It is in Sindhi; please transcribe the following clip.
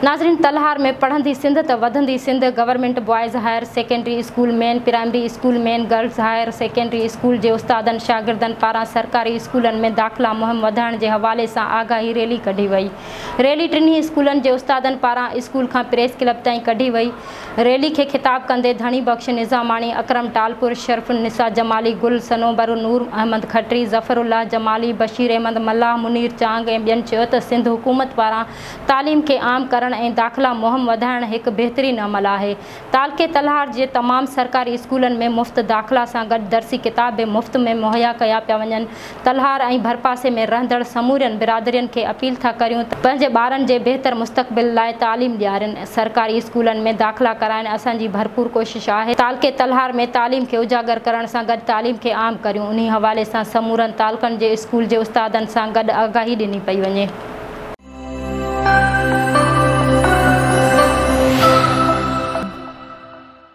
ناظرين تلهار ۾ پڙهندي سنڌ ته وڌندي Sindh government boys higher secondary school main primary school main girls higher secondary school جي استادن شاگردن پاران سرڪاري اسڪولن ۾ داخلا مهم وڌائڻ جي حوالي سان آگاهي ريلي ڪڍي وئي ريلي ٽنهي اسڪولن جي استادن پاران اسڪول کان پريس ڪلب تائين ڪڍي وئي ريلي کي خطاب ڪندي ڌڻي بخش نظاماڻي، اڪرم ٽالپر، شرف النساء جمالي، گل صنوبر، نور احمد کٽري، ظفر الله جمالي، بشير احمد ملاح، منير چانگ ۽ ٻين چيو ته سنڌ حڪومت پاران تعليم کي عام ڪرڻ ۽ داخلا مهم وڌائڻ هڪ بهترين عمل آهي. تعلقي تلهار جي تمام سرڪاري اسڪولن ۾ مفت داخلا سان گڏ درسي ڪتاب به مفت ۾ مهيا ڪيا پيا وڃن. تلهار ۽ ڀرپاسي ۾ رهندڙ سمورين برادرين کي اپيل ٿا ڪريون ته پنهنجي ٻارن جي بهتر مستقبل لاء تعليم ڏيارين، سرڪاري اسڪولن ۾ داخلا ڪرائين اسان جي ڀرپور ڪوشش آهي تعلقي تلهار ۾ تعليم کي اجاگر ڪرڻ سان گڏ تعليم کي عام ڪريون انهي حوالي سان سمورن تعلقن جي اسڪول جي استادن سان گڏ آگاهي ڏني پئي وڃي.